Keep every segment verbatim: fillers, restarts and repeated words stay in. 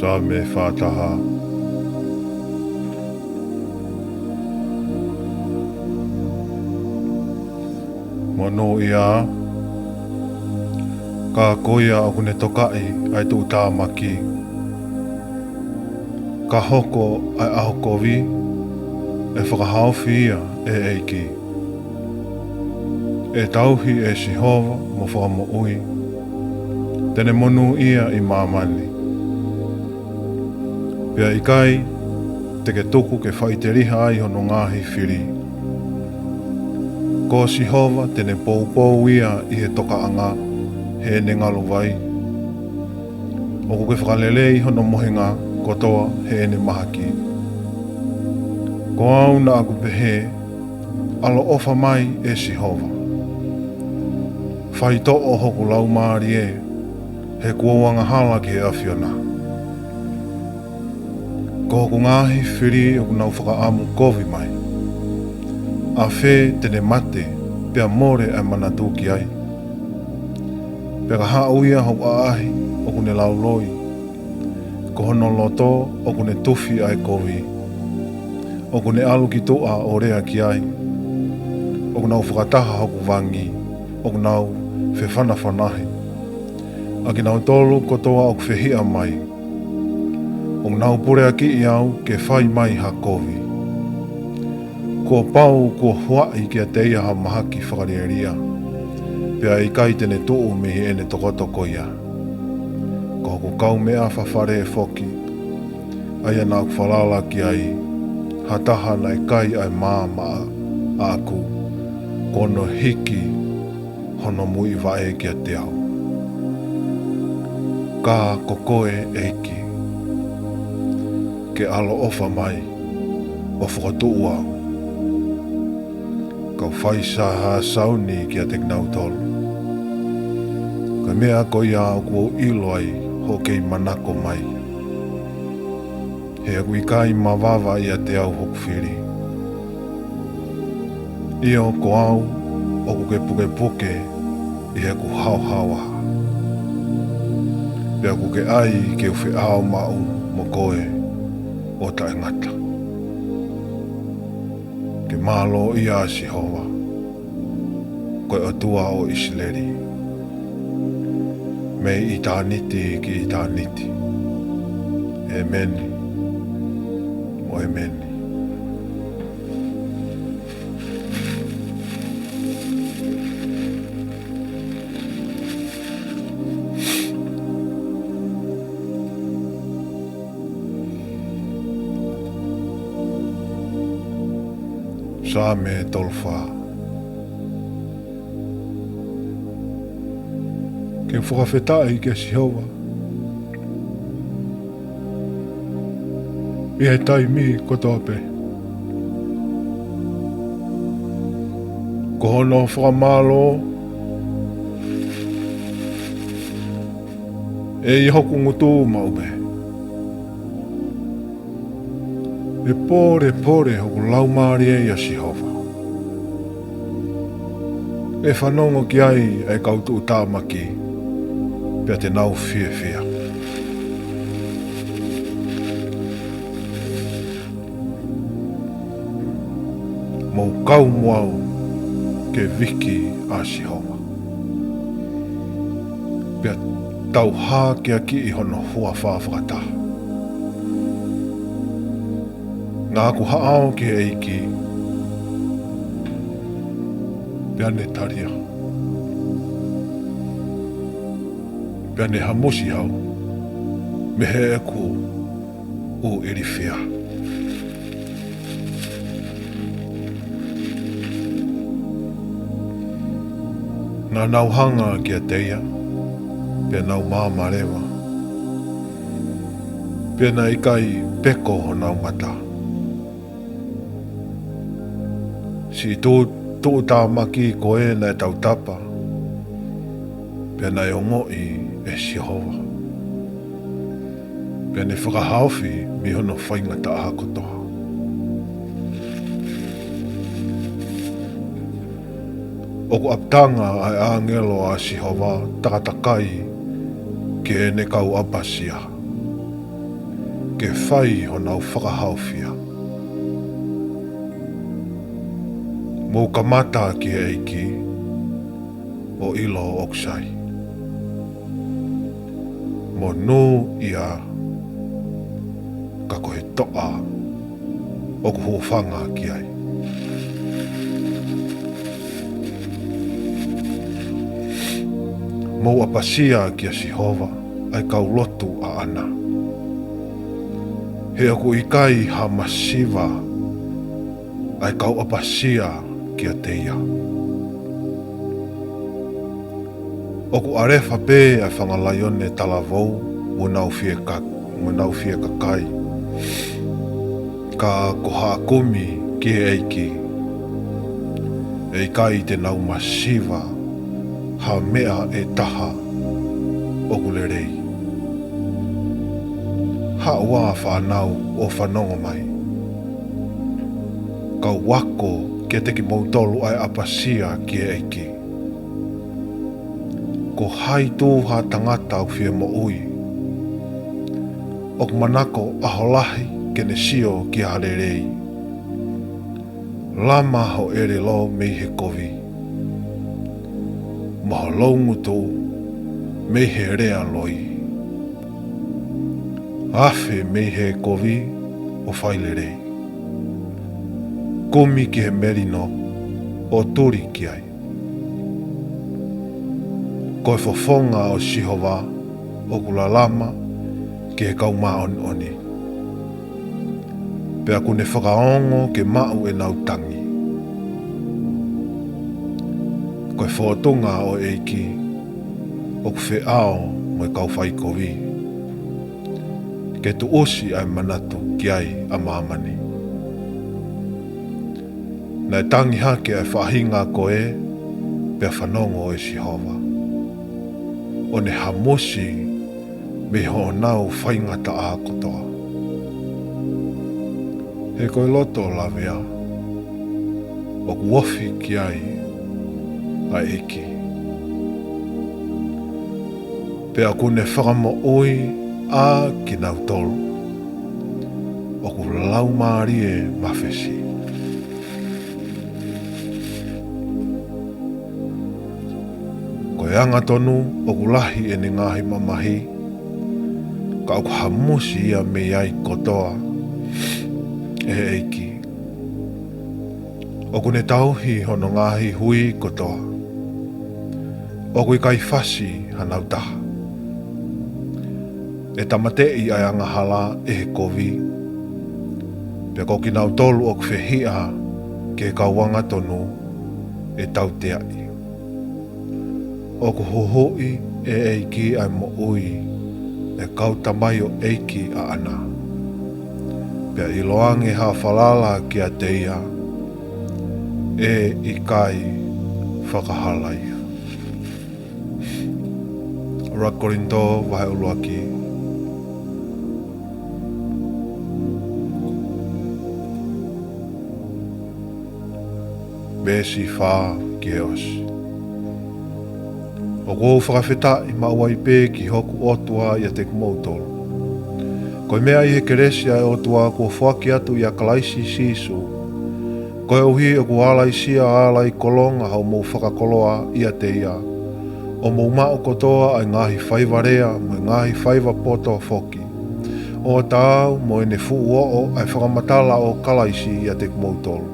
Saame fā taha. Monūʻia, ka ko ia ʻoku ne tokaʻi ʻa e tuʻutāmaki, ka hoko ʻa e ʻaho kovi, ʻe fakahaofi ia ʻe he ʻEiki. ʻE tauhi ʻe Sihova mo fakamoʻui, te ne monūʻia ʻi māmani. Pea ʻikai te ke tuku ke faʻiteliha ai hono ngaahi fili. Ko Sihova te ne poupou ia ʻi he tokaʻanga heʻene ngaluvai. ʻOku ke fakalelei hono mohenga kotoa heʻene mahaki. Ko au naʻa ku pehē, ʻaloʻofa mai ʻe Sihova. Faitoʻo hoku laumālie, he kuo u angahala ki he ʻAfiona. Ko hoku ngaahi fili ʻoku nau fakaʻamu kovi mai. ʻA fē te ne mate, pea mole ʻa e manatu ki ai? Pea ka haʻu ia hoku ʻaʻahi, ʻoku ne lauloi. Ko hono loto ʻoku ne tufi ʻa e kovi. ʻOku ne ʻalu ki tuʻa ʻo lea ki ai. ʻOku nau fakataha hoku vangi, ʻoku nau fefanafanahi. ʻA kinautolu kotoa ʻoku fehiʻa mai, ʻoku nau puleakiʻi au ke fai mai ha kovi. Kuo pau kuo huaʻi kiate ia ha mahaki fakalielia, pea ʻikai te ne tuʻu mei heʻene tokoto ko ia. Ko hoku kaumeʻa fafale foki, ʻa ia naʻa ku falala ki ai, ha taha naʻe kai ʻa e maama ʻaʻaku, kuo ne hiki hono muiʻi vaʻe kiate au. Ka ko koe, ʻEiki, ke ʻaloʻofa mai ʻo fokotuʻu au. Kau fai sa ha sauni kiate kinautolu, ka meʻa ko ia ʻoku ou ʻilo ai hoʻo kei manako mai. He ʻoku ʻikai mavava ʻiate au hoku fili. ʻIo, ko au ʻoku ke pukepuke ʻi heʻeku haohaoa. Pea ʻoku ke ʻai ke u feʻao maʻu mo koe ʻo taʻengata. Ke mālōʻia ʻa Sihova, ko e ʻOtua ʻo ʻIsileli, mei ʻitāniti ki ʻitāniti. ʻEmeni mo ʻemeni. Saame tolu fā. Ke u fakafetaʻi kia Sihova ʻi he taimi kotoa pē. Ko hono fakamālō ʻe ʻi hoku ngutu maʻu pē. ʻE pōlepole hoku laumālie ʻia Sihova. ʻE fanongo ki ai ʻa e kau tuʻutāmaki, pea te nau fiefia. Mou kau mo au ke viki ʻa Sihova, pea tau hākeakiʻi hono huafa fakataha. Naʻa ku haʻao ki he ʻEiki, pea ne talia, pea ne hamusi au mei heʻeku ʻū ilifia. Naʻa nau hanga kiate ia, pea nau maama leva, pea naʻe ʻikai peko honau mata. Siʻi tuʻu, tuʻutāmaki ko ē naʻe tautapa, pea naʻe ongoʻi ʻe Sihova, pea ne fakahaofi mei hono faingataʻa kotoa. ʻOku ʻapitanga ʻa e ʻāngelo ʻa Sihova takatakai ki heʻene kau ʻapasia. ke fai honau fakahaofia. Mou kamata ki he ʻEiki ʻo ʻilo ʻoku sai. Monūʻia ka ko e toʻa ʻoku hūfanga ki ai. Mou ʻapasia kia Sihova ʻa e kau lotu ʻaʻana. He ʻoku ʻikai ha masiva ʻa e kau ʻapasia kiate ia. ʻOku ʻalefa pē ʻa e fanga laione talavou mo nau fieka-, mo nau fiekakai. Ka ko haʻa kumi ki he ʻEiki, ʻe ʻikai te nau masiva ha meʻa ʻe taha ʻoku lelei. Haʻu ā fānau ʻo fanongo mai. Ka u ako kiate kimoutolu ʻa e ʻapasia ki he ʻEiki. Ko hai tū ha tangata ʻoku fie moʻui, ʻoku manako ʻaho lahi ke ne sio ki ha lelei? Lama ho ʻelelo mei he kovi, mo ho loungutu mei he lea loi. Afe mei he kovi ʻo fai lelei. Kumi ki he melino ʻo tuli ki ai. Ko e fofonga ʻo Sihova ʻoku lalama ki he kau māʻoniʻoni, pea ʻoku ne fakaongo ke maʻu ʻenau tangi. Ko e fōtunga ʻo e ʻEiki ʻoku feʻao mo e kau faikovi, ke tuʻusi ʻa e manatu ki ai ʻa māmani. Naʻe tangi hake ʻa e faʻahinga ko ē, pea fanongo ʻe Sihova, ʻo ne hamusi mei honau faingataʻa kotoa. He ko e loto lavea ʻoku ofi ki ai ʻa e ʻEiki, pea ʻoku ne fakamoʻui ʻa kinautolu ʻoku laumālie mafesi. Ko e angatonu ʻoku lahi ʻene ngaahi mamahi, ka ʻoku hamusi ia mei ai kotoa ʻe he ʻEiki. ʻOku ne tauhi hono ngaahi hui kotoa, ʻoku ʻikai fasi hanau taha. ʻE tāmateʻi ʻa e angahala ʻe he kovi, pea ko kinautolu ʻoku fehiʻa ki he kau angatonu ʻe tauteaʻi. ʻOku huhuʻi ʻe he ʻEiki ʻa e moʻui ʻa e kau tamaioʻeiki ʻaʻana, pea ʻiloange ha falala kiate ia ʻe ʻikai fakahalaia. ʻUluaki Kolinitō vahe ʻuluaki, veesi fā ki he ʻosi. ʻOku ou fakafetaʻi maʻu ai pē ki hoku ʻOtua ʻiate kimoutolu, ko e meʻa ʻi he kelesi ʻa e ʻOtua kuo foaki atu ʻia Kalaisi Sīsū, koeʻuhi ʻoku ʻalaisia ʻa e ala ʻi kolonga hoʻomou fakakoloa ʻiate ia, ʻo mou maʻu kotoa ʻa e ngaahi faiva lea mo e ngaahi faiva poto foki, ʻo taau mo ʻene fuʻu oʻo ʻa e fakamatala ʻo Kalaisi ʻiate kimoutolu.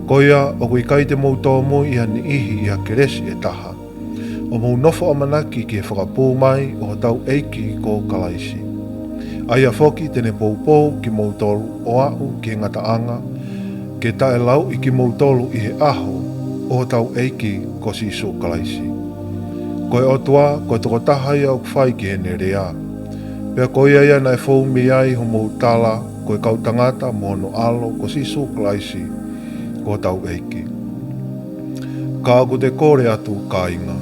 Ko ia, ʻoku ʻikai te mou tōmui ʻi ha niʻihi ʻi ha kelesi ʻe taha, ʻo mou nofo ʻamanaki ki he fakapū mai ʻo hotau ʻEiki ko Kalaisi, ʻa ia foki te ne poupou kimoutolu ʻo aʻu ki he ngataʻanga, ke taʻelauʻi kimoutolu ʻi he ʻaho ʻo hotau ʻEiki ko Sīsū Kalaisi. Ko e ʻOtua, ko e tokotaha ia ʻoku fai ki heʻene lea, pea ko ia ia naʻe fou mei ai hoʻomou tala ko e kau tangata mo hono ʻAlo ko Sīsū Kalaisi ko hotau ʻEiki. Ka ʻoku te kole atu, kāinga,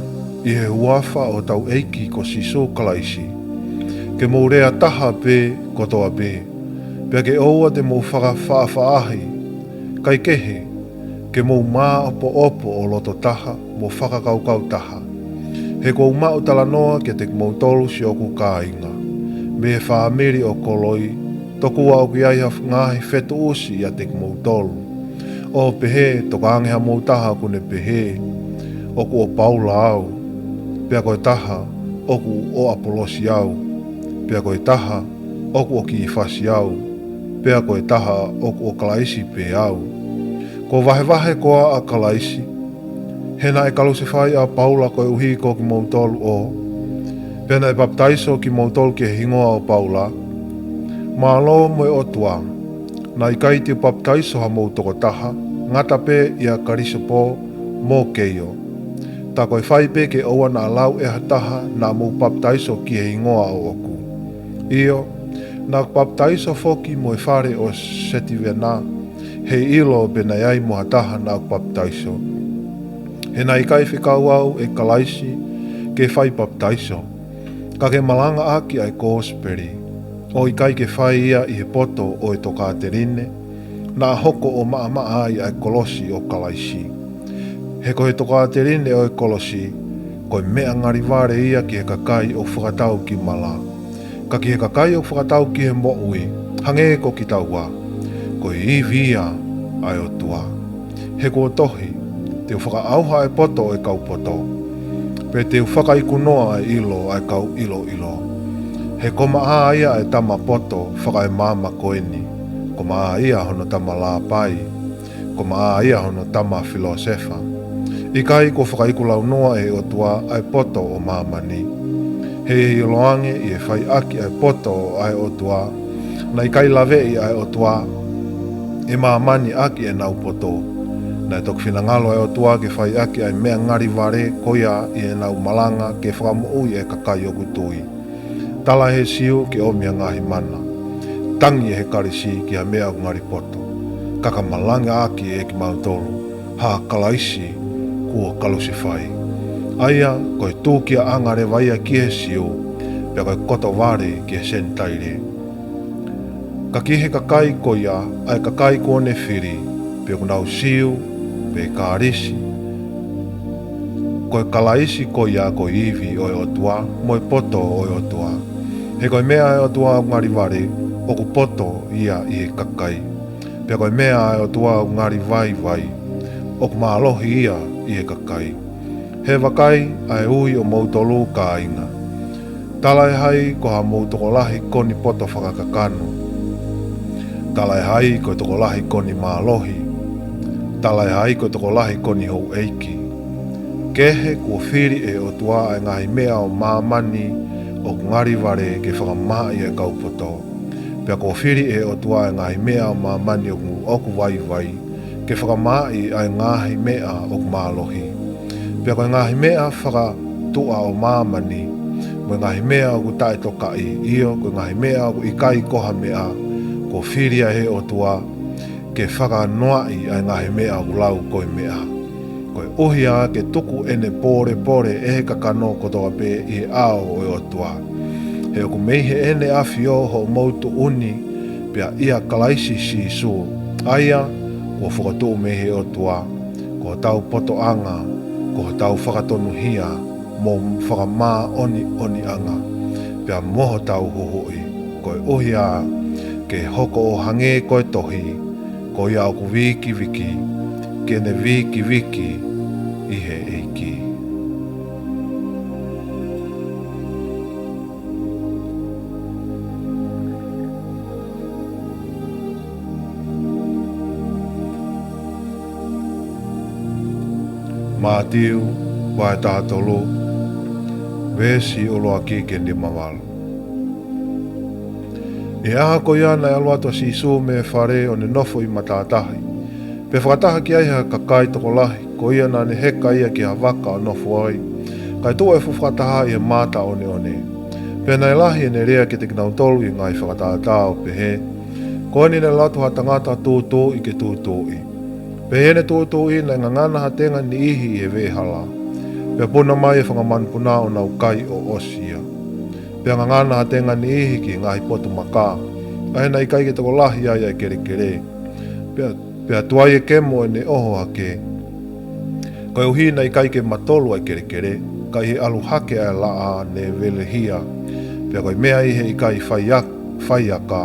ʻi he huafa ʻo hotau ʻEiki ko Sīsū Kalaisi, ke mou lea taha pē kotoa pē, pea ke ʻoua te mou fakafaʻafaʻahi, kae kehe, ke mou māʻopoʻopo ʻo loto taha mo fakakaukau taha. He kuo u maʻu talanoa kiate kimoutolu, siʻoku kāinga mei he fāmili ʻo Koloi, Tokua ʻoku ʻi ai ha ngaahi fetuʻusi ʻiate kimoutolu. ʻO pehē, tokange hamou taha ʻoku ne pehē, ʻoku ʻo Paula au, pea ko e taha, ʻoku ʻo ʻApolosi au, pea ko e taha, ʻoku ʻo Kīfasi au, pea ko e taha, ʻoku ʻo Kalaisi pē au. Kuo vahevahe koā ʻa Kalaisi? He naʻe kalusefai ʻa Paula koeʻuhi ko kimoutolu ʻo, pea naʻe papitaiso kimoutolu ki he hingoa ʻo Paula? Mālō mo e ʻOtua, naʻe ʻikai te u papitaiso hamou tokotaha, ngata pē ʻia Kalisipo mo Keio. Tā ko e fai pē ke ʻoua naʻa lau ʻe ha taha naʻa mou papitaiso ki he hingoa ʻoʻoku. ʻIo, naʻa ku papitaiso foki mo e fale ʻo Setivena, heʻikai ʻilo pe naʻe ʻi ai mo ha taha naʻa ku papitaiso. He naʻe ʻikai fekau au ʻe Kalaisi ke fai papitaiso, ka ke malangaʻaki ʻa e kosipeli, ʻo ʻikai ke fai ia ʻi he poto ʻo e tokāteline, naʻa hoko ʻo maʻamaʻa ai ʻa e kolosi ʻo Kalaisi. He ko e tokāteline ʻo e kolosi, ko e meʻa ngalivale ia ki he kakai ʻoku fakatau ki mala. Ka ki he kakai ʻoku fakatau ki he moʻui, hangē ko kitaua, ko e ivi ia ʻa e ʻOtua. He kuo tohi, te u fakaʻauha ʻa e poto ʻo e kau poto, pea te u fakaikunoa ʻa e ʻilo ʻa e kau ʻiloʻilo. He ko maʻa ia ʻa e tama poto fakaemāmani ko eni, ko maʻa ia hono tama lāpai, ko maʻa ia hono tama filōsefa. ʻIkai kuo fakaʻiku launoa ʻe he ʻOtua ʻa e poto ʻo māmani? He ʻi he ʻiloange ʻi he faiʻaki ʻa e poto ʻa e ʻOtua, naʻe ʻikai laveʻi ʻa e ʻOtua ʻe māmani ʻaki ʻenau poto. Naʻe toki finangalo ʻa e ʻOtua ke faiʻaki ʻa e meʻa ngalivale ko ia ʻi heʻenau malanga ke fakamoʻui ʻa e kakai ʻoku tui. Tala ʻe he Siu ke ʻomi ʻa e ngaahi mana, tangi ʻe he Kalisi ki ha meʻa ʻoku ngali poto, ka ka malangaʻaki ʻe kimautolu ha Kalaisi kuo kalusefai. ʻA ia ko e tūkiaʻanga leva ia ki he Siu, pea ko e koto vale ki he Senitaile. Ka ki he kakai ko ia, ʻa e kakai kuo ne fili, pe ʻoku nau Siu, pe Kalisi, ko e Kalaisi ko ia ko e ivi ʻo e ʻOtua, mo e poto ʻo e ʻOtua. He ko e meʻa ʻa e ʻOtua ʻoku ngalivale, ʻoku poto ia ʻi he kakai. Pea ko e meʻa ʻa e ʻOtua ʻoku ngali vaivai, ʻoku mālohi ia ʻi he kakai. He vakai, ʻa e ui ʻomoutolu kāinga. Tala ʻe hai ko hamou tokolahi ko eni poto fakakakano? Tala ʻe hai ko e tokolahi ko eni mālohi? Tala ʻe hai ko e tokolahi ko eni houʻeiki? Kehe, kuo fili ʻe he ʻOtua ʻa e ngaahi meʻa ʻo māmani ʻoku ngalivale ke fakamaaʻi ʻa e kau poto. Pea kuo fili ʻe he ʻOtua ʻa e ngaahi meʻa ʻo māmani ʻoku, ʻoku vaivai ke fakamaaʻi ʻa e ngaahi meʻa ʻoku mālohi. Pea ko e ngaahi meʻa fakatuʻa ʻo māmani, mo e ngaahi meʻa ʻoku taʻetokaʻi, ʻio, ko e ngaahi meʻa ʻoku ʻikai ko ha meʻa, kuo fili ia ʻe he ʻOtua ke fakanoaʻi ʻa e ngaahi meʻa ʻoku lau ko e meʻa, koeʻuhi ke tuku ʻene pōlepole ʻe he kakano kotoa pē ʻi he ʻao ʻo e ʻOtua. He ʻoku mei heʻene ʻAfio hoʻomou tuʻuni, pea ʻia Kalaisi Sīsū, ʻa ia kuo fokotuʻu mei he ʻOtua, ko hotau potoʻanga, ko hotau fakatonuhia, mo fakamāʻoniʻoniʻanga, pea mo hotau huhuʻi, koeʻuhi ke hoko ʻo hangē ko e tohi, ko ia ʻoku vīkiviki, ke ne vīkiviki ʻi he ʻEiki. Mātiu, vahe taha tolu, veesi ʻuluaki ki he nima valu. ʻI he ʻaho ko ia naʻe ʻalu atu ʻa Sīsū mei he fale ʻo ne nofo ʻi matātahi. Pea fakataha ki ai ha kakai tokolahi, ko ia naʻa ne heka ia ki ha vaka ʻo nofo ai, kae tuʻu ʻa e fuʻu fakataha ʻi he mata ʻoneʻone. Pea naʻe lahi ʻene lea kiate kinautolu ʻi he ngaahi fakatātā ʻo pehē, Ko eni naʻe ʻalu atu ha tangata tūtuuʻi ke tūtuuʻi. Pea ʻi heʻene tūtuuʻi naʻe ngangana ha tenga niʻihi ʻi he veʻehala. Pea puna mai ʻa e fanga manupuna ʻo nau kai ʻo ʻosi ia. Pea ngangana ha tenga niʻihi ki he ngaahi potu maka, ʻa ia naʻe ʻikai ke tokolahi ai ʻa e kelekele. Pea, pea tuai e kemo ʻo ne ʻoho hake, koeʻuhi naʻe ʻikai ke matolu ʻa e kelekele, ka ʻi he ʻalu hake ʻa e laʻā ne velehia. Pea ko e meʻa ʻi he ʻikai faiak-, faiaka,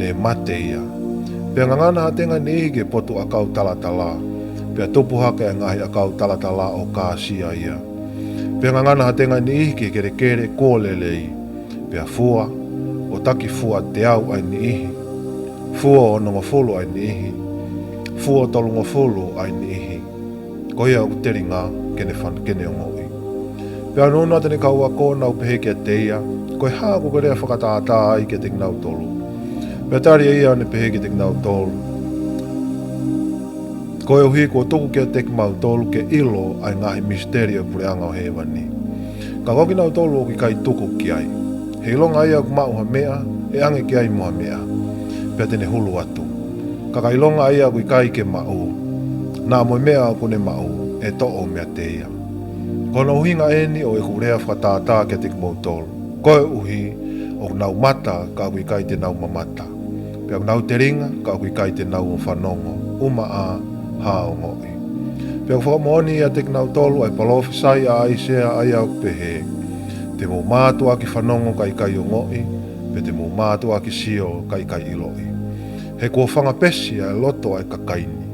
ne mate ia. Pea ngangana ha tenga ʻe niʻihi ki he potu ʻakau talatala, pea tupu hake ʻa e ngaahi ʻakau talatala ʻo kāsia ia. Pea ngangana ha tenga ʻe niʻihi ki he kelekele kuo lelei, pea fua, ʻo taki fua teau ʻa e niʻihi, fua ʻo onongofulu ʻa e niʻihi, fua ʻo tolungofulu ʻa e niʻihi. Ko ia ʻoku telinga ke ne fan-, ke ne ongoʻi. Pea ʻunuʻunu atu ʻene kau ako ʻo nau pehē kiate ia, Ko e hā ʻoku ke lea fakatātā ai kiate kinautolu? Pea tali ʻe ia ʻo ne pehē kiate kinautolu, Koeʻuhi kuo tuku kiate kimautolu ke ʻilo ʻa e ngaahi misiteli ʻo e puleʻanga ʻo hēvani, ka ko kinautolu ʻoku ʻikai tuku ki ai. He ʻilonga ʻa ia ʻoku maʻu ha meʻa, ʻe ʻange ki ai mo ha meʻa, pea te ne hulu atu. Ka ka ʻilonga ʻa ia ʻoku ʻikai ke maʻu, naʻa mo e meʻa ʻoku ne maʻu ʻe toʻo meiate ia. Ko hono ʻuhinga ʻeni ʻo ʻeku lea fakatātā kiate kimoutolu, koeʻuhi ʻoku nau mata ka ʻoku ʻikai te nau mamata, pea ʻoku nau telinga ka ʻoku ʻikai te nau fanongo, ʻumaʻā ha ongoʻi. Pea ʻoku fakamoʻoni ʻiate kinautolu ʻa e palōfisai ʻa ʻAisea, ʻa ia ʻoku pehē, Te mou mātuʻaki fanongo kae ʻikai ongoʻi, pea te mou mātuʻaki sio kae ʻikai ʻiloʻi. He kuo fanga pesi ʻa e loto ʻa e kakai ni,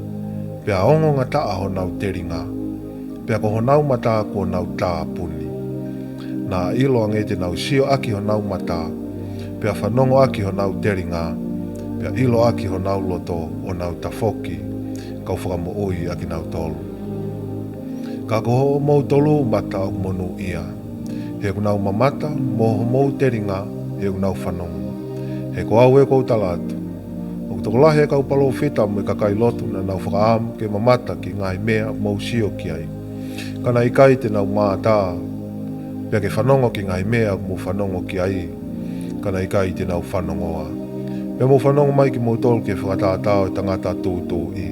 pea ongongataʻa honau telinga, pea ko honau mata kuo nau tāpuni. Naʻa ʻiloange te nau sio ʻaki honau mata, pea fanongo ʻaki honau telinga, pea ʻilo ʻaki honau loto, ʻo nau tafoki, kau fakamoʻui ʻa kinautolu. Ka ko hoʻomoutolu mata ʻoku monūʻia. He ʻoku nau mamata, mo hoʻomou telinga, he ʻoku nau fanongo. He ko au ē ʻoku ou tala atu, ʻoku tokolahi ʻa e kau palōfita mo e kakai lotu naʻa nau fakaʻamu ke mamata ki he ngaahi meʻa ʻoku mou sio ki ai, ka naʻe ʻikai te nau mātā, pea ke fanongo ki he ngaahi meʻa ʻoku mou fanongo ki ai, ka naʻe ʻikai te nau fanongoa. Pea mou fanongo mai kimoutolu ki he fakatātā ʻo e tangata tūtuuʻi.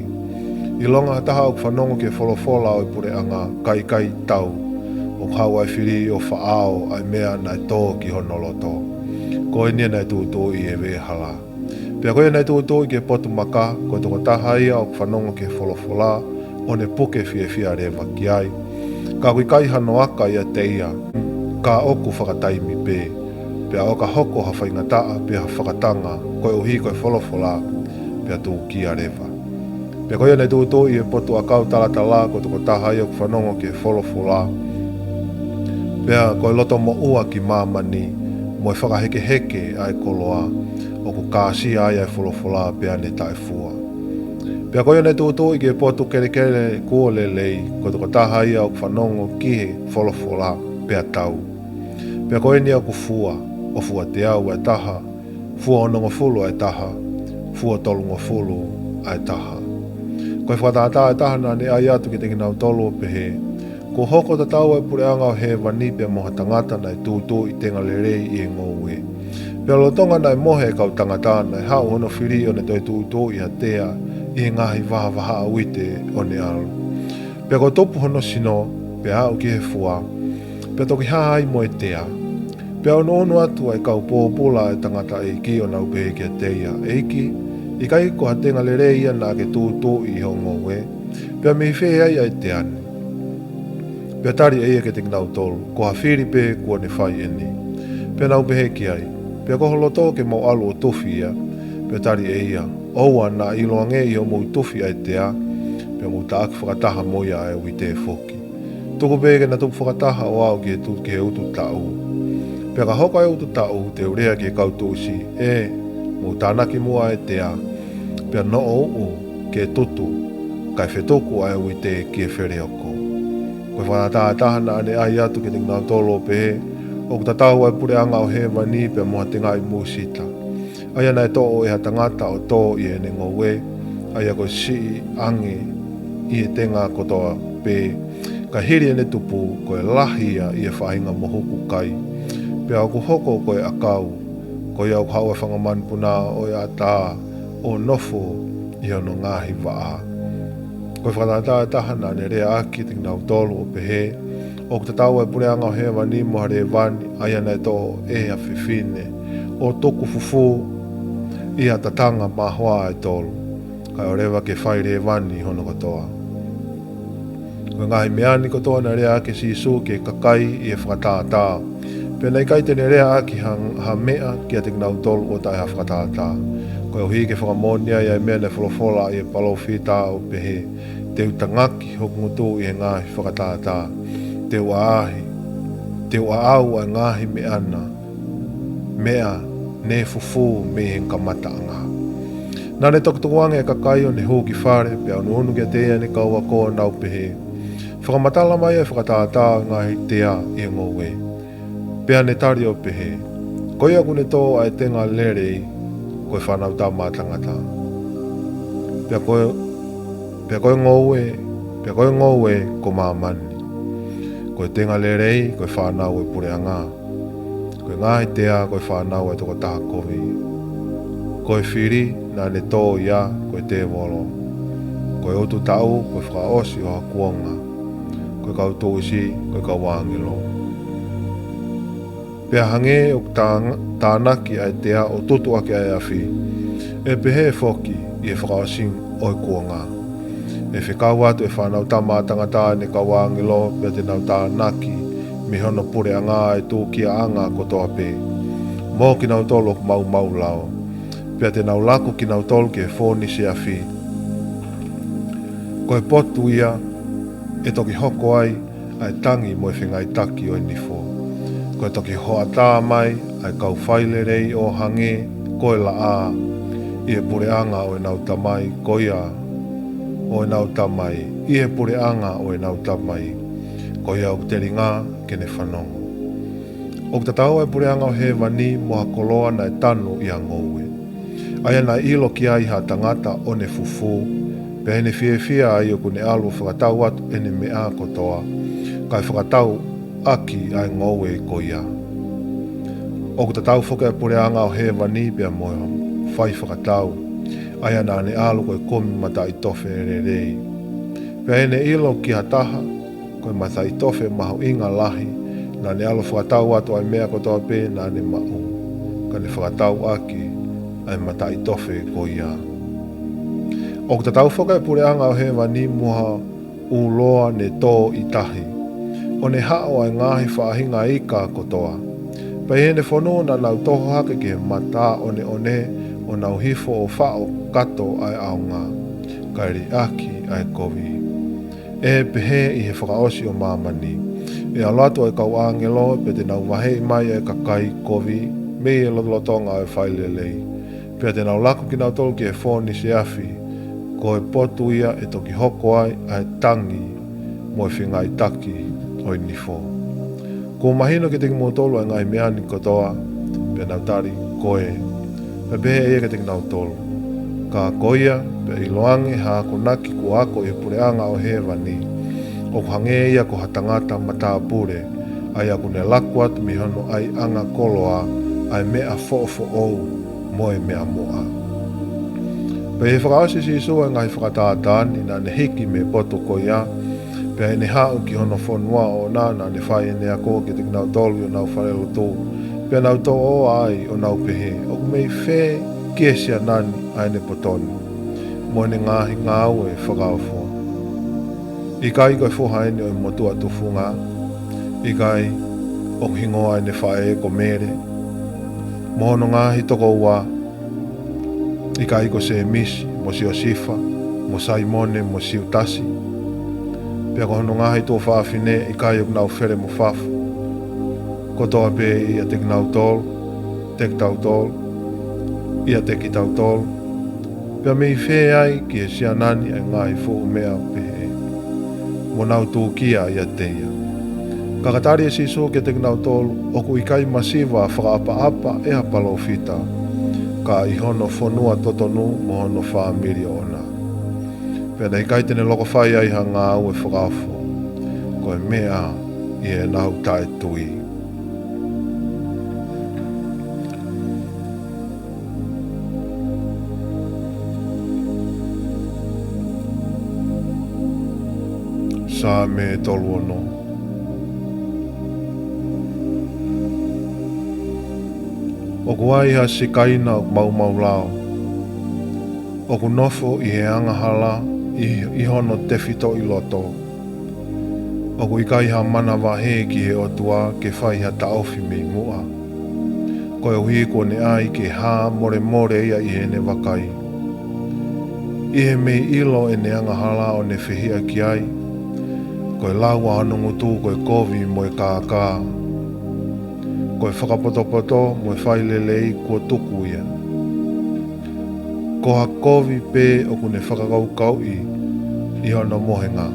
ʻIlonga ha taha ʻoku fanongo ki he folofola ʻo e puleʻanga, kae ʻikai tau, ʻoku haʻu ʻa e fili ʻo faʻao ʻa e meʻa naʻe tō ki hono loto. Ko eni ia naʻe tūtuuʻi ʻi he veʻehala. Pea ko ia naʻe tūtuuʻi ki he potu maka, ko e tokotaha ia ʻoku fanongo ki he folofola, ʻo ne puke fiefia leva ki ai. Ka ʻoku ʻikai hano aka ʻiate ia, ka ʻoku fakataimi pē. Pea ʻo ka hoko ha faingataʻa, pe ha fakatanga, koeʻuhi ko e folofola, pea tūkia leva. Pea ko ia naʻe tūtuuʻi ʻi he potu ʻakau talatala, ko e tokotaha ia ʻoku fanongo ki he folofola, pea ko e loto moʻua ki māmani, mo e fakahekeheke ʻa e koloa, ʻoku kāsia ai ʻa e folofola pea ne taʻefua. Pea ko ia naʻe tūtuuʻi ki he potu kelekele kuo lelei, ko e tokotaha ia ʻoku fanongo ki he folofola, pea tau. Pea ko eni ia ʻoku fua, ʻo fua teau ʻa e taha, fua ʻo onongofulu ʻa e taha, fua ʻo tolungofulu ʻa e taha. Ko e fakatātā ʻe taha naʻa ne ʻai atu kiate kinautolu ʻo pehē, Kuo hoko tatau ʻa e puleʻanga ʻo hēvani pea mo ha tangata naʻe tūtuuʻi tenga lelei ʻi he ngoue. Pea lolotonga naʻe mohe ʻa e kau tangata, naʻe haʻu hono fili ʻo ne toe tūtuuʻi ha tea ʻi he ngaahi vahavahaʻa uite ʻo ne ʻalu. Pea kuo tupu hono sino, pea aʻu ki he fua, pea toki hā ai mo e tea. Pea ʻunuʻunu atu ʻa e kau pōpula ʻa e tangataʻeiki ʻo nau pehē kiate ia, ʻEiki, ʻikai ko ha tenga lelei ia naʻa ke tūtuuʻi ʻi hoʻo ngoue? Pea mei fē ai ʻa e tea ni? Pea tali ʻe ia kiate kinautolu, Ko ha fili pē kuo ne fai ʻeni. Pea nau pehē ki ai, Pea ko ho loto ke mau ʻalu ʻo tufi ia? Pea tali ʻe ia, ʻOua, naʻa ʻiloange ʻi hoʻomou tufi ʻa e tea, pea mou taʻaki fakataha mo ia ʻa e uite foki. Tuku pē ke na tupu fakataha ʻo aʻu ki he tu-, ki he utu taʻu. Pea ka hoko ʻa e utu taʻu, te u lea ki he kau tuʻusi, ʻE, mou tānaki muʻa ʻa e tea, pea noʻo uʻu ke tutu, kae fetuku ʻa e uite ki he feleoko. Ko e fakatātā ʻe taha naʻa ne ʻai atu kiate kinautolu ʻo pehē, ʻOku tatau ʻa e puleʻanga ʻo hēvani pea mo ha tengaʻi mūsita, ʻa ia naʻe toʻo ʻe ha tangata ʻo tō ʻi heʻene ngoue, ʻa ia ko e siʻi ange ʻi he tenga kotoa pē, ka hili ʻene tupu, ko e lahi ia ʻi he faʻahinga mohuku kai. Pea ʻoku hoko ko e ʻakau, ko ia ʻoku haʻu ʻa e fanga manupuna ʻo e ʻatā ʻo nofo ʻi hono ngaahi vaʻa. Ko e fakatātā ʻe taha naʻa ne lea ʻaki kiate kinautolu ʻo pehē, ʻOku tatau ʻa e puleʻanga ʻo hēvani mo ha lēvani, ʻa ia naʻe toʻo ʻe ha fefine, ʻo tuku fufū ʻi ha tatanga mahoa ʻe tolu, kae ʻoua leva ke fai lēvani hono kotoa. Ko e ngaahi meʻa ni kotoa naʻe lea ʻaki ʻe Sīsū ki he kakai ʻi he fakatātā. Pea naʻe ʻikai te ne lea ʻaki ha, ha meʻa kiate kinautolu ʻo taʻe ha fakatātā. Koeʻuhi ke fakamoʻoni ai ʻa e meʻa naʻe folofola ʻe he palōfita ʻo pehē, te u tangaki hoku ngutu ʻi he ngaahi fakatātā. Te u ʻaʻahi, te u ʻaʻau ʻa e ngaahi meʻa na, meʻa ne fufū mei he kamataʻanga. Naʻa ne toki tukuange ʻa e kakai ʻo ne hū ki fale, pea unuunu kiate ia ʻene kau ako ʻo nau pehē, fakamatala mai ʻa e fakatātā ʻo e ngaahi tea ʻi he ngoue. Pea ne tali ʻo pehē, ko ia ʻoku ne tō ʻa e tenga lelei, ko e Fanautama ʻa Tangata. Pea ko e, pea ko e ngoue, pea ko e ngoue ko māmani. Ko e tenga lelei, ko e fānau ʻo e puleʻanga. Ko e ngaahi tea, ko e fānau ʻa e tokotaha kovi. Ko e fili, naʻa ne tō ia, ko e tēvolo. Ko e ututaʻu, ko e fakaʻosi ʻo ha kuonga. Ko e kau tuʻusi, ko e kau ʻāngelo. Pea hangē ʻoku tāng-, tānaki ʻa e tea ʻo tutu ʻaki ʻa e afi, ʻe pehē foki ʻi he fakaʻosinga ʻo e kuonga. ʻE fekau atu ʻe he Fanautama ʻa Tangata ʻene kau ʻāngelo, pea te nau tānaki mei hono puleʻanga ʻa e tūkiaʻanga kotoa pē, mo kinautolu ʻoku maumau lao. Pea te nau laku kinautolu ki he fōnise afi. Ko e potu ia ʻe toki hoko ai ʻa e tangi mo e fengāueʻaki ʻo e nifo. Ko e toki hoʻatā mai ʻa e kau failelei ʻo hangē ko e laʻā ʻi he puleʻanga ʻo ʻenau Tamai, ko ia ʻo ʻenau Tamai, ʻi he puleʻanga ʻo ʻenau Tamai, ko ia ʻoku telinga ke ne fanongo. ʻOku tatau ʻa e puleʻanga ʻo hēvani mo ha koloa naʻe tanu ʻi ha ngoue, ʻa ia naʻe ʻilo ki ai ha tangata ʻo ne fufū, pea ʻi heʻene fiefia ai ʻoku ne ʻalu ʻo fakatau atu ʻene meʻa kotoa, kae fakatau ʻaki ʻa e ngoue ko ia. ʻOku tatau foki ʻa e puleʻanga ʻo hēvani pea mo e fai fakatau, ʻa ia naʻa ne ʻalu ko e kumi mataʻitofe lelei. Pea ʻi heʻene ʻilo ki ha taha, ko e mataʻitofe mahuʻinga lahi, naʻa ne ʻalu ʻo fakatau atu ʻa e meʻa kotoa pē naʻa ne maʻu, ka ne fakatau ʻaki ʻa e mataʻitofe ko ia. ʻOku tatau foki ʻa e puleʻanga ʻo hēvani mo ha ʻuloa ne tō ʻi tahi, ʻo ne haʻo ʻa e ngaahi faʻahinga ika kotoa. Pea ʻi heʻene fonu naʻa nau toho hake ki he mata ʻoneʻone, ʻo nau hifo ʻo faʻo kato ʻa e ʻaonga, kae liʻaki ʻa e kovi. ʻE pehē ʻi he fakaʻosi ʻo māmani, ʻe ʻalu atu ʻa e kau ʻāngelo, pea te nau vaheʻi mai ʻa e kakai kovi mei he lotolotonga ʻo e failelei. Pea te nau laku kinautolu ki he fōnise afi. Ko e potu ia ʻe toki hoko ai ʻa e tangi mo e fengāueʻaki ʻo e nifo. Kuo mahino kiate kimoutolu ʻa e ngaahi meʻa ni kotoa? Pea nau tali, ko ē. Pea pehē ʻe ia kiate kinautolu, ka ko ia, pea ʻiloange ha akonaki kuo ako ʻi he puleʻanga ʻo hēvani, ʻoku hangē ia ko ha tangata matāpule, ʻa ia ʻoku ne laku atu mei hono ʻaiʻanga koloa ʻa e meʻa foʻofoʻou mo e meʻa moʻa. Pea ʻi he fakaʻosi ʻe Sīsū ʻa e ngaahi fakatātā ni, naʻa ne hiki mei he potu ko ia, pea ʻi heʻene haʻu ki hono fonua ʻoʻona, naʻa ne fai ʻene ako kiate kinautolu ʻi honau falelotu. Pea nau toʻotoʻo ai ʻo nau pehē, ʻoku mei fē ki he siana ni ʻa ʻene poto ni, mo ʻene ngaahi ngāue fakaofo? ʻIkai ko e foha eni ʻo e motuʻa tufunga? ʻIkai ʻoku hingoa ʻene faʻē ko Mele, mo hono ngaahi tokoua? ʻIkai ko Sēmisi, mo Siosifa, mo Saimone, mo Siutasi? Pea ko hono ngaahi tuofāfine, ʻikai ʻoku nau fele mo fafo kotoa pē ʻiate kinautolu, ʻiate kitautolu, ʻiate kitautolu? Pea mei fē ai ki he siana ni ʻa e ngaahi fuʻu meʻa pehē, mo nau tūkia ʻiate ia? Ka ka tali ʻe Sīsū kiate kinautolu, ʻoku ʻikai masiva fakaʻapaʻapa ʻe ha palōfita, ka ʻi hono fonua totonu mo hono fāmili ʻoʻona. Pea naʻe ʻikai te ne loko fai ai ha ngāue fakaofo, ko e meʻa ʻi heʻenau taʻetui. Saame tolu ono. ʻOku ai ha sikaina ʻoku maumau lao, ʻoku nofo ʻi he angahala ʻi, ʻi hono tefitoʻi loto. ʻOku ʻikai ha manavahē ki he ʻOtua ke fai ha taʻofi mei muʻa. Koeʻuhi kuo ne ʻai ke hā molemole ia ʻi heʻene vakai, ʻi he mei ʻilo ʻene angahala ʻo ne fehiʻa ki ai. Ko e lau ʻa hono ngutu ko e kovi mo e kākā, ko e fakapotopoto mo e fai lelei kuo tuku ia. Ko ha kovi pē ʻoku ne fakakaukauʻi ʻi hono mohenga.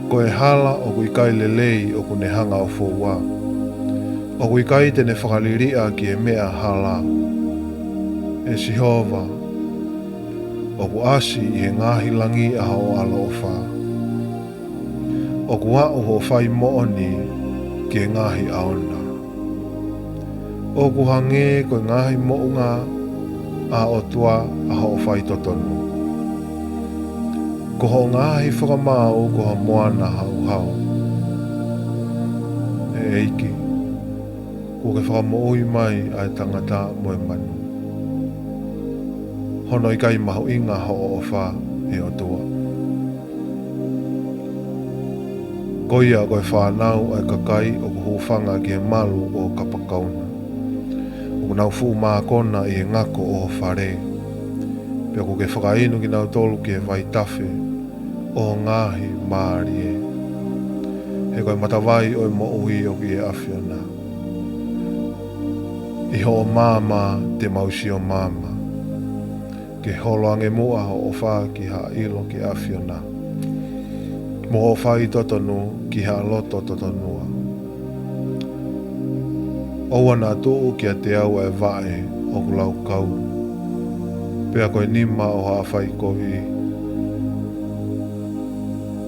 Ko e hala ʻoku ʻikai lelei ʻoku ne hanga ʻo foua. ʻOku ʻikai te ne fakaliliʻa ki he meʻa hala. ʻE Sihova, ʻoku ʻasi ʻi he ngaahi langi ʻa hoʻo ʻaloʻofa. ʻOku aʻu hoʻo fai moʻoni ki he ngaahi ʻao na. ʻOku hangē ko e ngaahi moʻunga ʻa e ʻOtua ʻa hoʻo fai totonu. Ko hoʻo ngaahi fakamaau ko ha moana hauhau. ʻE ʻEiki, kuo ke fakamoʻui mai ʻa e tangata mo e manu. Hono ʻikai mahuʻinga hoʻo ʻofa, ʻe ʻOtua. Ko ia ko e fānau ʻa e kakai ʻoku hūfanga ki he malu ʻo kapakau na. ʻOku nau fuʻu mākona ʻi he ngako ʻo ho fale. Pea kuo ke fakainu kinautolu ki he vaitafe ʻo ho ngaahi mālie. He ko e matavai ʻo e moʻui ʻoku ʻi he ʻAfiona. ʻI hoʻo maama te mau sio maama. Ke holo ange muʻa hoʻo ʻofa ki ha ʻilo ki he ʻAfiona, mo hoʻo fai totonu ki ha loto totonua. ʻOua naʻa tuʻu kiate au ʻa e vaʻe ʻoku laukau, pea ko e nima ʻo haʻa faikovi,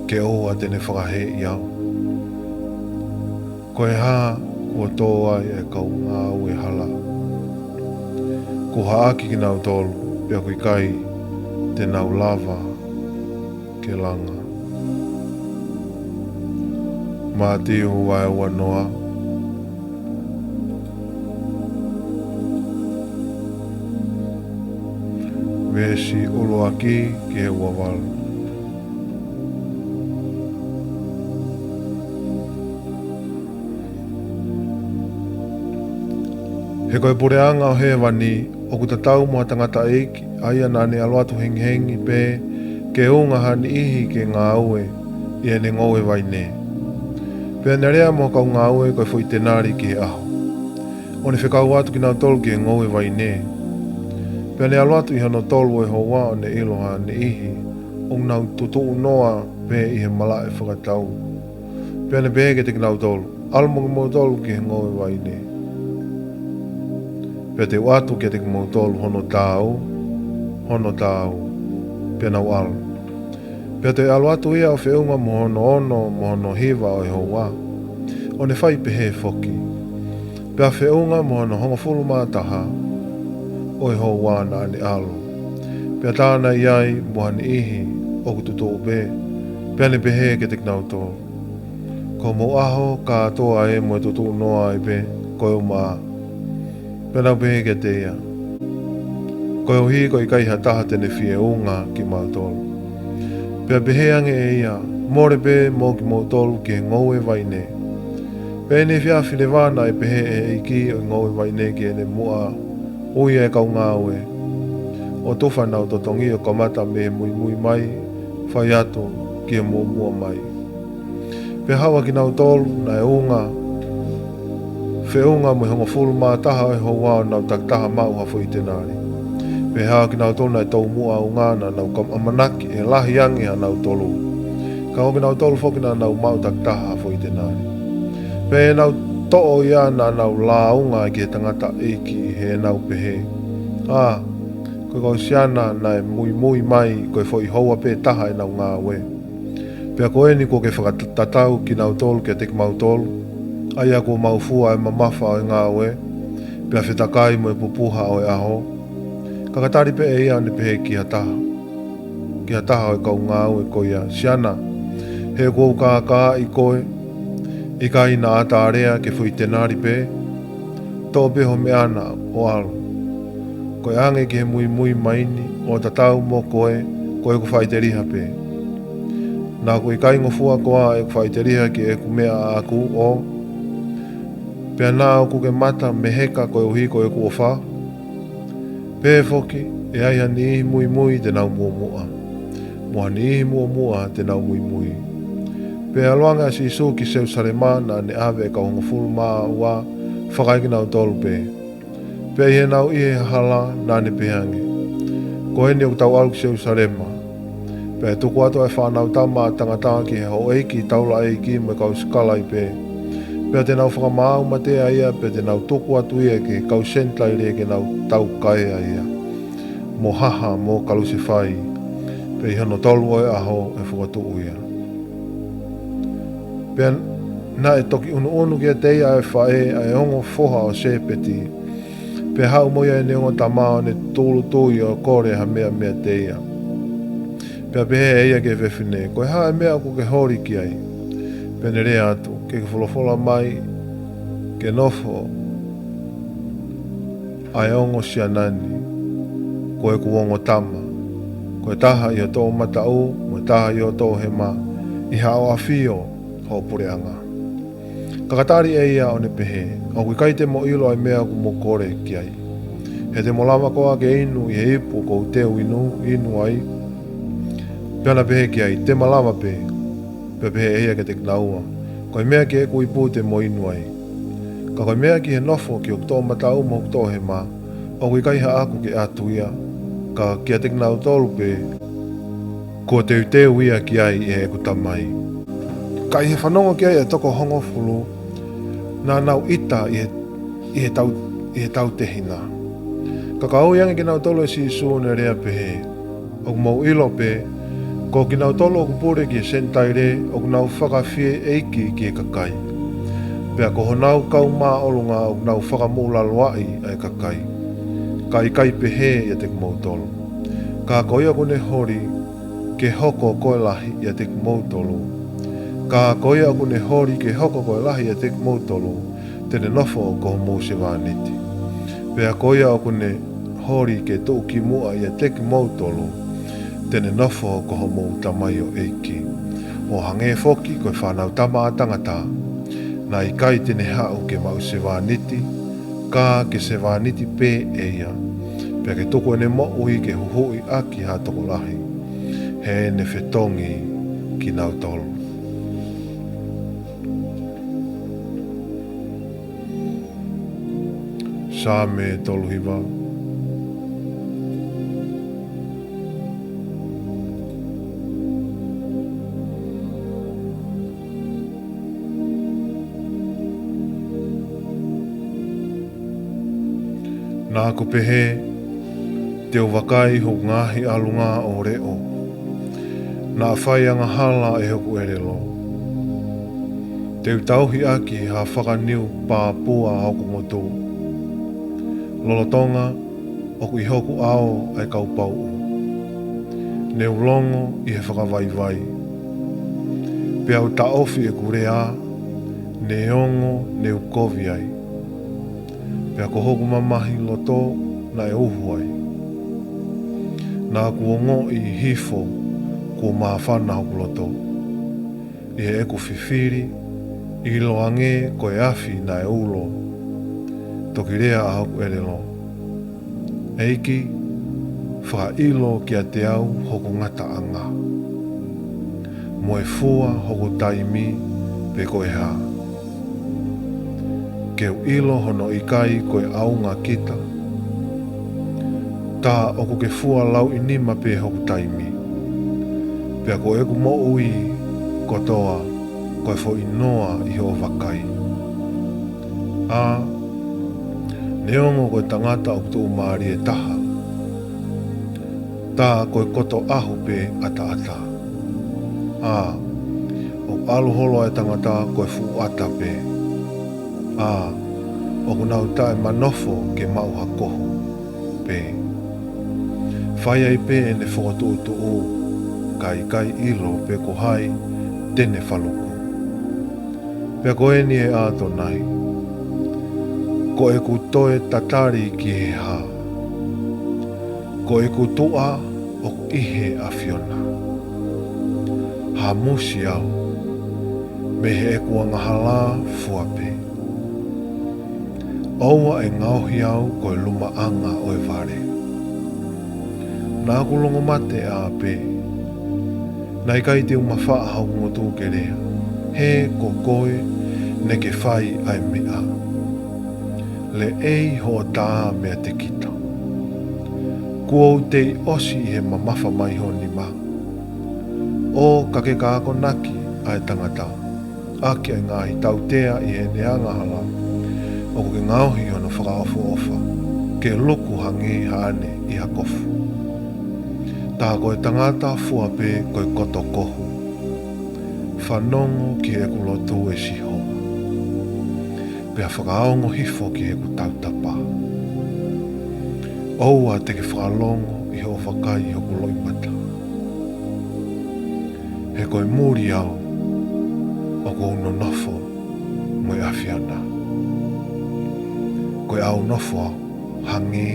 ke ʻoua te ne fakaheeʻi au. Ko e hā kuo tō ai ʻa e kau ngāue hala? Kuo haʻaki kinautolu, pea ʻoku ʻikai te nau lava ke langa. Mātiu vahe uanoa, veesi ʻuluaki ki he uavalu. He ko e puleʻanga ʻo hēvani ʻoku tatau mo ha tangataʻeiki, ʻa ia naʻa ne ʻalu atu hengihengi pē ke unga ha niʻihi ke ngāue ʻi heʻene ngoue vaine. Pea ne lea mo e kau ngāue ko e foʻi tenali ki he ʻaho, ʻo ne fekau atu kinautolu ki he ngoue vaine. Pea ne ʻalu atu ʻi hono tolu ʻo e houa ʻo ne ʻilo ha niʻihi ʻoku nau tutuʻu noa pē ʻi he malaʻe fakatau. Pea ne pehē kiate kinautolu, ʻAlu mo kimoutolu ki he ngoue vaine. Pea te u ʻatu kiate kimoutolu hono taau, hono taau. Pea nau ʻalu. Pea toe ʻalu atu ia ʻo feʻunga mo hono ono mo hono hiva ʻo e houa, ʻo ne fai pehē foki. Pea feʻunga mo hono hongofulu mā taha ʻo e houa naʻa ne ʻalu. Pea tā naʻe ʻi ai mo ha niʻihi ʻoku tutuʻu pē. Pea ne pehē kiate kinautolu, Ko homou ʻaho kātoa ē mo e tutuʻu noa ai pē, ko e uma ā. Pea nau pehē kiate ia, Koeʻuhi ko e ʻikai ha taha te ne fie unga kimautolu. Pea pehē ange ʻe ia, Mole pē mo kimoutolu ki he ngoue vaine. Pea ʻi he efiafi leva naʻe pehē ʻe he ʻeiki ʻo e ngoue vaine ki heʻene muʻa ui ʻa e kau ngāue, ʻo tufa ʻenau totongi ʻo kamata mei he muimui mai, fai atu ki he muʻomuʻa mai. Pea haʻu ʻa kinautolu naʻe unga, feʻunga mo e hongofulu mā taha ʻo e houa ʻo nau takitaha maʻu ha foʻi tenali. Pea haʻu ʻa kinautolu naʻe toumuʻa unga naʻa nau kam-, ʻamanaki ʻe lahi ange ʻa nautolu. Ka ko kinautolu foki naʻa nau maʻu takitaha ha foʻi tenali. Pea ʻi heʻenau toʻo ia naʻa nau lāunga ki he tangataʻeiki ʻi heʻenau pehē, ʻĀ, ko e kau siana naʻe muimui mai ko e foʻi houa pē taha ʻenau ngāue. Pea ko eni kuo ke fakatatau kinautolu kiate kimautolu, ʻa ia kuo mau fua ʻa e mamafa ʻo e ngāue, pea fetakai mo e pupuha ʻo e ʻaho. Ka ka tali pē ʻe ia ʻo ne pehē ki ha taha, ki ha taha ʻo e kau ngāue ko ia, Siana, he kuo u kākaaʻi koe, ʻikai naʻa ta lea ki he foʻi tenali pē? Toʻo pē ho meʻa na ʻo ʻalu. Ko e ʻange ki he muimui mai ni ʻo tatau mo koe, ko ʻeku faʻiteliha pē. Naʻa ku ʻikai ngofua koā ʻeku faʻiteliha ki heʻeku meʻa ʻaʻaku ʻo? Pea naʻa ʻoku ke mata meheka koeʻuhi ko ʻeku ʻofa? Pehē foki, ʻe ai ha niʻihi muimui te nau muʻomuʻa, mo ha niʻihi muʻomuʻa te nau muimui. Pea ʻalu ange ʻa Sīsū ki Selusalema, naʻa ne ʻave ʻa e kau hongofulu mā ua fakaekinautolu pē. Pea ʻi heʻenau ʻi he hala, naʻa ne pehē ange, Ko eni ʻoku tau ʻalu ki Selusalema, pea ʻe tuku atu ʻa e Fanautama ʻa Tangata ki he houʻeiki taulaʻeiki mo e kau sikalaipe, pea te nau fakamaau mate ʻa ia, pea te nau tuku atu ia ki he kau Senitaile ke nau taukaea ia, mo haha, mo kalusefai, pea ʻi hono tolu ʻo e ʻaho ʻe fokotuʻu ia. Pea naʻe toki ʻunuʻunu kiate ia ʻa e faʻē ʻa e ongo foha ʻo Sēpeti, pea haʻu mo ia ʻene ongo tama ʻo ne tūʻulutui ʻo kole ha meʻa meiate ia. Pea pehē ʻe ia ki he fefine, Ko e hā ʻa e meʻa ʻoku ke holi ki ai? Pea ne lea atu, Ke ke folofola mai ke nofo ʻa e ongo siana ni ko ʻeku ongo tama, ko e taha ʻi ho toʻomataʻu mo e taha ʻi ho toʻohema, ʻi haʻo ʻafio hoʻo puleʻanga. Ka ka tali ʻe ia ʻo ne pehē, ʻOku ʻikai te mo ʻilo ʻa e meʻa ʻoku mo kole ki ai. He te mo lava koā ke inu ʻi he ipu ʻoku ou teu inu, inu ai? Pea na pehē ki ai, Te ma lava pē. Pea pehē ʻe ia kiate kinaua, Ko e meʻa ki heʻeku ipu te mo inu ai. Ka ko e meʻa ki he nofo ki hoku toʻomataʻu mo hoku toʻohema, ʻoku ʻikai haʻaku ke ʻatu ia, ka kiate kinautolu pē kuo teuteu ia ki ai ʻe heʻeku Tamai. Ka ʻi he fanongo ki ai ʻa e toko hongofulu, naʻa nau ʻita ʻi he, ʻi he tau, ʻi he tautehina. Ka ka ui ange kinautolu ʻe Sīsū, ne lea pehē, ʻOku mou ʻilo pē, ko kinautolu ʻoku pule ki he Senitaile, ʻoku nau fakafieʻeiki ki he kakai. Pea ko honau kau māʻolunga ʻoku nau fakamoʻulaloaʻi ʻa e kakai. Ka ʻikai pehē ʻiate kimoutolu. Ka ko ia ʻoku ne holi ke hoko ko e lahi ʻiate kimoutolu. Ka ko ia ʻoku ne holi ke hoko ko e lahi ʻiate kimoutolu, te ne nofo ko homou sevāniti. Pea ko ia ʻoku ne holi ke tuʻukimuʻa ʻiate kimoutolu, te ne nofo ko homou tamaioʻeiki. ʻO hangē foki ko e Fanautama ʻa Tangata, naʻe ʻikai te ne haʻu ke maʻu sevāniti, ka ke sevāniti pē ʻe ia, pea ke tuku ʻene moʻui ke huhuʻi ʻaki ha tokolahi. He ne fetongi kinautolu. Saame tolu hiva. Naʻa ku pehē, Te u vakai hoku ngaahi ʻalunga ʻo leʻo. Naʻa fai angahala ʻe hoku ʻelelo. Te u tauhi ʻaki ha fakaniu pāpua hoku ngutu. Lolotonga ʻoku ʻi hoku ʻao ʻa e kau pauʻu. Ne u longo ʻi he fakavaivai. Pea u taʻofi ʻeku lea, neongo ne u kovi ai. Pea ko hoku mamahi loto naʻe uhu ai. Naʻa ku ongoʻi hifo kuo māfana hoku loto. ʻI heʻeku fifili, ʻiloange ko e afi naʻe ulo. Toki lea ʻa hoku ʻelelo, ʻEiki, fakaʻilo kiate au hoku ngataʻanga, mo e fua hoku taimi pe ko e hā. Ke u ʻilo hono ʻikai ko e ʻaunga kita, tā ʻoku ke fua lauʻi nima pē hoku taimi. Pea ko ʻeku moʻui kotoa ko e foʻi noa ʻi hoʻo vakai. ʻA, neongo ko e tangata ʻoku tuʻumālie taha, tā ko e koto ʻahu pē ʻataʻata. ʻA, ʻoku ʻalu holo ʻa e tangata ko e fuʻu ʻata pē. ʻA, ʻoku nau taʻemanofo ke maʻu ha kohu pē. Fai ai pē ʻene fokotuʻutuʻu, ka ʻikai ʻilo pe ko hai te ne faluku. Pea ko eni ʻe ʻAtonai, ko ʻeku toe tatali ki he hā? Ko ʻeku tuʻa ʻoku ʻi he ʻAfiona. Hamusi au mei heʻeku angahala fua pē. ʻOua ʻe ngaohi au ko e lumaʻanga ʻo e vale. Naʻá ku longomate ʻapē. Naʻe ʻikai te u mafaʻa hoku ngutu ke lea, he ko koe naʻá ke fai ʻa e meʻa. Leʻei hoʻo tā meiate kita. Kuo u tei ʻosi ʻi he mamafa mai ho nima. ʻO ka ke ka akonaki ʻa e tangata ʻaki ʻa e ngaahi tautea ʻi heʻene angahala, ʻoku ke ngaohi hono fakaʻofoʻofa, ke luku hangē haʻane ʻi ha kofu. Tā ko e tangata fua pē ko e koto kohu. Fanongo ki heʻeku lotu, ʻe Sihova, pea fakaongo hifo ki heʻeku tautapa. ʻOua te ke fakalongo ʻi hoʻo vakai hoku loʻimata. He ko e muli au ʻoku ou nonofo mo e ʻAfiona. Ko e ʻau nofo au hangē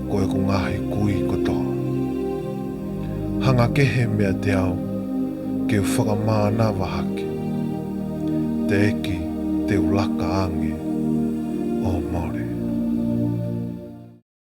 ko ʻeku ngaahi kui kotoa. Hanga kehe meiate au ke u fakamānava hake. Teʻeki te u laka ange ʻo mole.